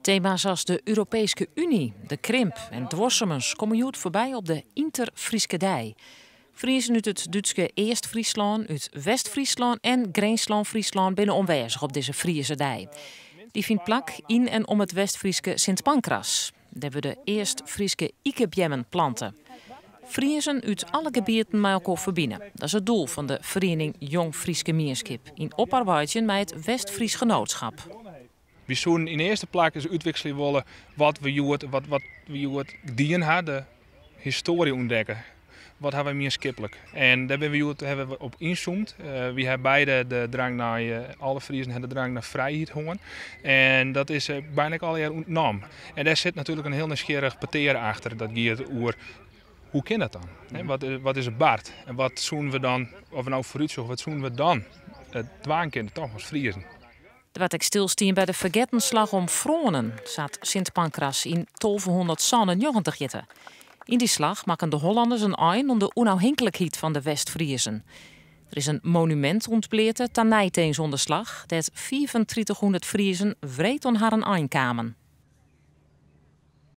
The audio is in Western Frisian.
Tema's as de Europeeske Uny, de krimp en duorsumens komme hjoed foarby op de Ynterfryske Dei. Friezen út it Dútske East-Fryslân, út West-Fryslân en Grinslân-Fryslân binne oanwêzich op dizze Friezedei. Dy fynt plak yn en om it West-Fryske Sint Pancras. Dêr wurde East-Fryske ikebeammen plante. Friezen út alle gebieten mei elkoar ferbine. Dat is it doel fan de feriening Jong Fryske Mienskip yn oparbeidzjen mei it Westfries Genootschap. Wy soenen yn earste plak ris útwikselje wolle wat we hjoed, wat, wat we hjoed dien ha, de histoarje ûntdekke. Wat ha wy mienskiplik? En dêr binne we hjoed hawwe we op ynzoomd. Wy ha beide de drang nei, alle Friezen ha de drang nei frijheid hân. En dat is byna allegear ûntnommen. En dêr sit natuerlik in hiel nijsgjirrich petear achter. Dat giet oer hoe kin dat dan? Wat, wat is der bard? En wat soenen we dan, as we no foarútsjogge, wat soenen we dan dwaan kinne, toch as Friezen? Der waard ek stilstien by de fergetten slach om Froanen, sa't Sint Pancras yn 1297 hjitte. Yn dy slach makken de Hollanners in ein oan de ûnôfhinklikheid fan de West-Friezen. Der is in monumint ûntbleate ta neitins oan de slach, dêr't 3500 Friezen wreed oan harren ein kamen.